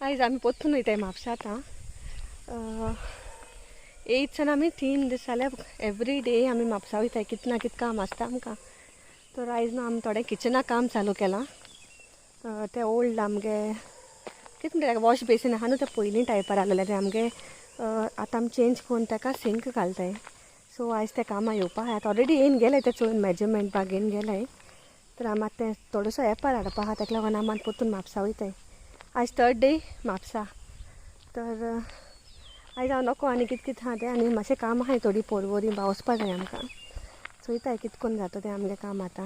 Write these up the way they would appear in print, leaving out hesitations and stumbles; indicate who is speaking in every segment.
Speaker 1: आयज आमी पोत्तून वयताय म्हापसा आतां. एयत सान आमी 3 दीस जाल्यार एवरी डे आमी म्हापसा वयताय, कित ना कित काम आसता आमकां. तर आयज न्हू आमी थोडें किचनाक काम चालू केलां. तें ओल्ड आमगे कितें म्हणटा वॉश बेसीन आहा न्हू, तें पयलीं टायपार आसलेलें, तें आमगे आतां आमी चेंज करून ताका सिंक घालताय. सो आयज तें कामां येवपा आहा, आतां ऑलरेडी येवन गेले, तें चोवन मेजरमेंट बाग येवन गेले. तर आमी आतां तें थोडोसो एपार हाडपा आहा, ताका लागून आमी आतां परतून म्हापसा वयताय. आयज 3rd day Mapusa. तर आयज हांव नको आनी कितें कितें आहा तें, आनी मातशें काम आहाय थोडी पोरवोरी बा वचपा जाय आमकां. चोयताय कितें करून जाता तें आमगें काम आतां.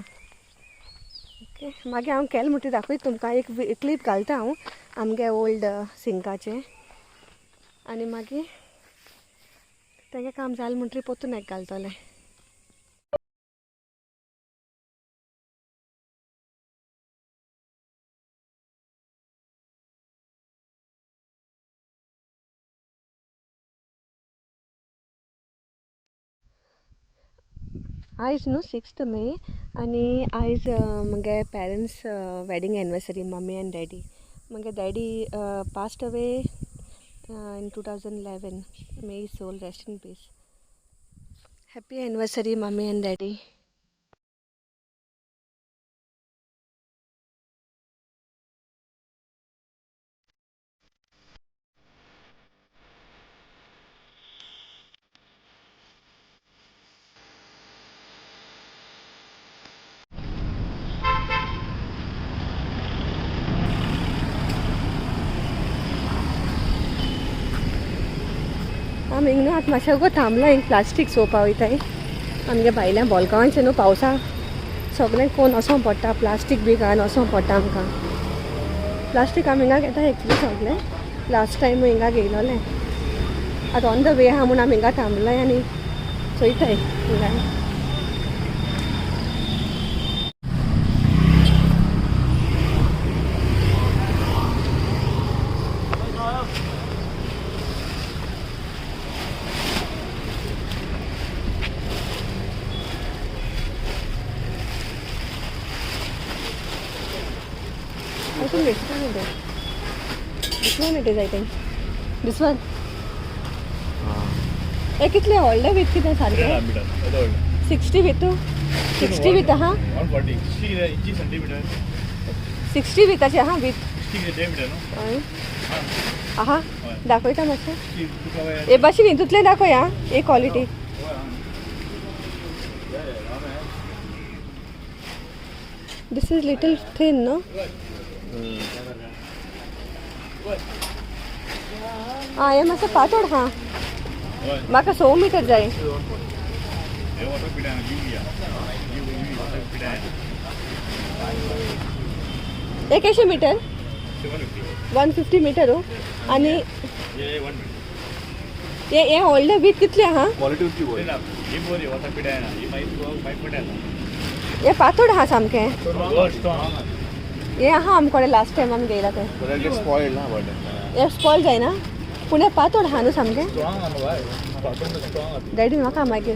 Speaker 1: ओके, मागीर हांव केलें म्हणटकीर दाखयता तुमकां, एक क्लिप घालता हांव आमगे ओल्ड सिंकाचें, आनी मागीर तेगें काम जालें म्हणटकीर परतून एक घालतलें. आयज न्हू 6 मे आनी आयज म्हगे parents wedding anniversary, mummy and daddy. म्हगे daddy passed away in 2011. May his soul rest in peace. Happy anniversary mummy and daddy. आमी न्हू आतां मातशें गो थांबला, एक प्लास्टीक चोवपा वयताय. आमगे भायल्या बोलगांवांचें न्हू पावसा सगळें कोण वचों पडटा, प्लास्टीक बी घालून वचों पडटा आमकां. प्लास्टीक आमी हिंगा घेता एक्चुली सगळें, लास्ट टायम हिंगा घेयलोलें. आतां ऑन the way आहा म्हूण आमी हिंगा थांबलाय आनी चोयताय हिंगा. I think this one it is. This one it is, I think. This one. हे कितले व्हडले विथ कितें सारकें? 60 विथ 60 विथ आहा?
Speaker 2: 140. 60 इंची सेंटीमीटर.
Speaker 1: 60 विथाचे आहा विथ.
Speaker 2: 60 कितें न्हू?
Speaker 1: हय आहा, दाखयता मातशें.
Speaker 2: 60
Speaker 1: हे भाशेन हितूंतलें दाखय आं, एक quality. This is little thin न्हू? आं, हें मातशें पातळ आहा, म्हाका 100 मिटर जाय. हे कशें मिटर? 150 मिटर हो. आनी हे हे व्हडलें वीथ कितलें आहा? हे पातळ आहा सामकें. हे आहा आमकडे लास्ट टायम आमी घेयला तें. हे स्पॉयल जायना पूण हें पातळ आहा न्हू सामकें. डॅडी म्हाका मागीर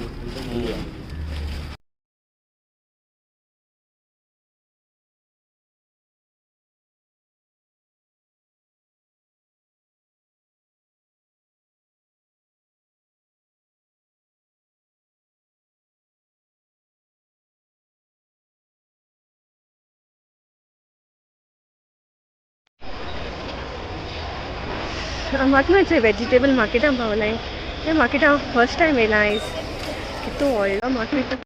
Speaker 1: म्हाका मातशें वेजिटेबल मार्केटान पावलाय. तें मार्केटान फर्स्ट टायम येयलां आयज. कितू व्हडलो मार्केट.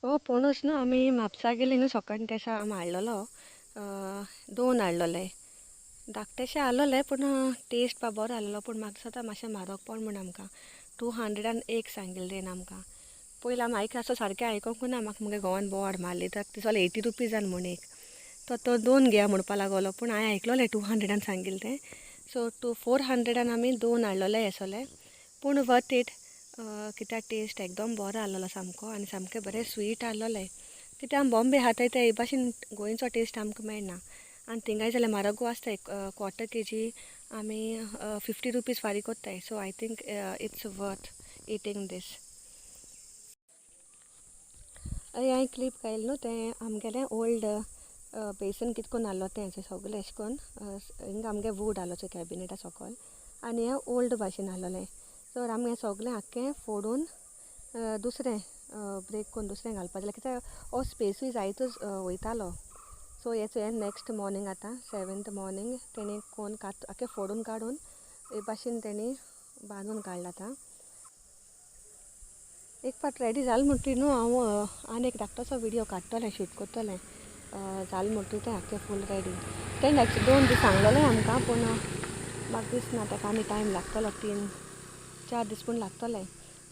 Speaker 1: हो पणस न्हू आमी म्हापसा गेली न्हू सकाळीं तेसा आमी हाडलेलो, 2 हाडलेले, धाकटेशें आसलोलें पूण टेस्ट पा बरो आसलेलो, पूण म्हाका दिसता मातशें म्हारग पडलें म्हूण आमकां. 201 सांगिल्लें तेणें आमकां. पयलीं आमी आयक आसो सारकें आयकोंक ना, म्हाका मुगे घोवान बोवाळ मारली तर दिसलें 80 रुपीजान म्हूण एक, तो तो 2 घेया म्हणपा लागलो, पूण हांवें आयकलोलें 200 सांगिल्लें तें. सो 400 आमी 2 हाडलोले हे सोले, पूण वर्थ it, कित्याक टेस्ट एकदम बरो आसलेलो सामको आनी सामकें बरें स्वीट आसलोलें. कित्याक आमी बॉम्बे खाताय ते हे भाशेन गोंयचो टेस्ट आमकां मेळना, आनी थिंगाय जाल्यार म्हारगू आसता. एक क्वॉर्टर के जी आमी 50 रुपीज फारीक कोत्ताय. So I think it's worth eating this. हांवें क्लिप घायल न्हू तें आमगेलें ओल्ड बेसन कितें करून आहलो तें सगळें अशें करून हिंगा आमगे वूड आहलो चोय कॅबिनेटा सकयल, आनी हें ओल्ड भाशेन आहलोलें. सो आमी हें सगळें आख्खें फोडून दुसरें ब्रेक करून दुसरें घालपा जाल्यार कित्याक हो स्पेसूय जायतूच वयतालो. सो हें चोय नेक्स्ट मॉर्निंग आतां 7th morning तेणी कोन आख्खें फोडून काडून हे भाशेन तेणी बांदून काडलां. आतां एक फावट रेडी जालें म्हणटकीर न्हू हांव आनी एक धाकटोसो विडियो काडटलें, शूट करतलें. जालें म्हणटकीर तें आख्खें फूल रेडी. तेणें एक्चुली 2 दीस सांगलेलें आमकां, पूण म्हाका दिसना ताका आनी टायम लागतलो, 3-4 दीस पूण लागतले.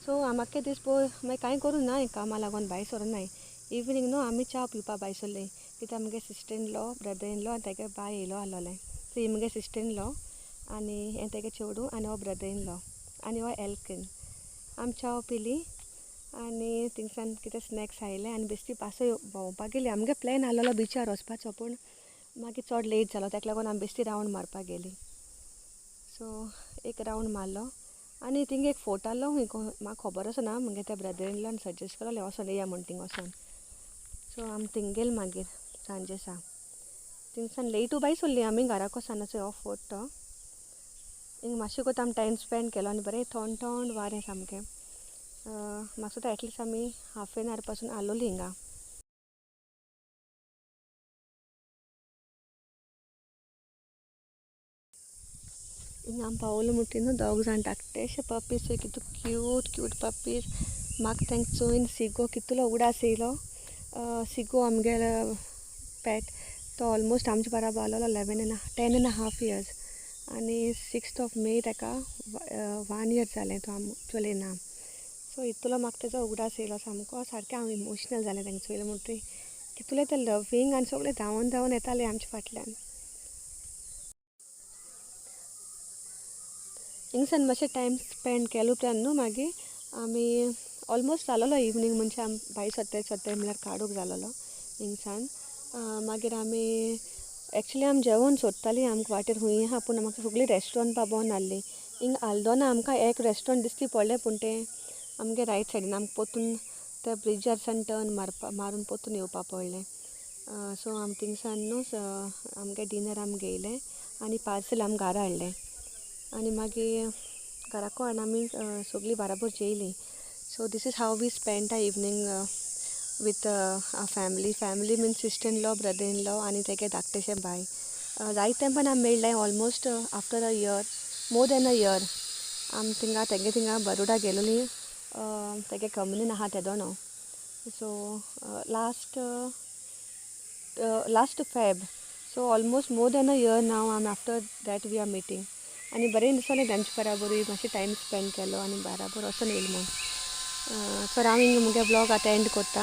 Speaker 1: सो आमी आख्खे दीस पळय मागीर कांय करूं ना, कामां लागून भायर सरूं नाय. इवनींग न्हू आमी च्या पिवपा भायर सरलीं, कित्याक आमगे sister in law, brother in law आनी तेगे बाय येयलो आसलोलें. सो ही मुगे सिस्टर इन लॉ आनी हें तेगे चेडूं आनी हो ब्रदर इन लॉ आनी हो एल्किन. आमी च्या पिली आनी थिंगसान कितें स्नॅक्स आयले आनी बेश्टी पासय भोंवपाक गेली. आमगे प्लॅन आसलेलो बिचार वचपाचो, पूण मागीर चड लेट जालो, ताका लागून आमी बेश्टी रावंड मारपाक गेली. सो एक रावंड मारलो आनी थिंगा एक फोर्ट आहलो खंय, म्हाका खबर आसना, मुगे त्या ब्रदर इन लॉन सजेस्ट केलोलें वचोन येया म्हूण थिंगा वचोन. सो आमी थिंग गेली मागीर सांजे सा. थिंगसान लेटू भायर सरली आमी घराक वचना. हो फोर्ट तो हिंगा मातशें कोत आमी टायम स्पेंड केलो आनी बरें थंड थंड वारें सामकें. म्हाका सुद्दां एटलिस्ट आमी हाफ एन our पासून आसलोली हिंगा. हिंगा आमी पावलो म्हणटी न्हू दोग जाण धाकटेशे पपीज चोय कितू क्यूट क्यूट पपीज. म्हाका तांकां चोयन सिगो कितलो उगडास येयलो. सिगो आमगेलो पेट, तो ऑलमोस्ट आमचे बराबर आसलोलो 10.5 इयर्स, आनी 6th of May ताका 1 इयर जालें तो आम चलयना ना. सो इतलो म्हाका तेजो उगडास येयलो सामको, सारकें हांव इमोशनल जालें तांकां चोयलें म्हणटकीर. कितले ते लवींग आनी सगळे धांवन धांवन येताले आमच्या फाटल्यान. हिंगसान मातशें टायम स्पेंड केलो उपरांत न्हू मागीर आमी ऑलमोस्ट जालोलो इवनींग, म्हणजे आमी भायर सरताय सरताय म्हणल्यार काडूंक जालोलो हिंगसान. मागीर आमी एक्चुली आमी जेवण सोदतालीं, आमकां वाटेर खंय आहा, पूण म्हाका सगळीं रेस्टॉरंट बंद आहलीं. हिंगा आल्दोना आमकां एक रेस्टॉरंट दिसती पडलें, पूण तें आमगे रायट सायडीन आमकां परतून त्या ब्रिजार सान टर्न मारून परतून येवपा पडलें. सो आमी थिंगसान न्हू आमगे डिनर आमी घेयलें आनी पार्सल आमी घरा हाडलें आनी मागीर घराको हाडून आमी सगळीं बराबर जेयलीं. So this is how we spend our evening with our family. Family means sister in law, brother in law आनी तेगे धाकटेशें बाय. जायते तेंपान आमी मेळ्ळे almost after a year, more than a year. आमी थिंगा तेगे थिंगा बरोडा गेलोलीं, तेगे कंपनीन आहा तेदोणो. So last Feb, so almost more than a year now आमी after that we are meeting. आनी बरें दिसलें तेंचे बराबरूय मातशें टायम स्पेंड केलो आनी बराबर वचोन येयलें म्हूण. सो हांव हिंगा मुगे ब्लॉग आतां एंड करता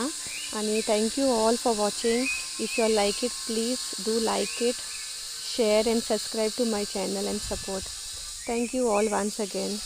Speaker 1: आनी thank you all for watching. If you like it please do like it, share and subscribe to my channel and support. Thank you all once again.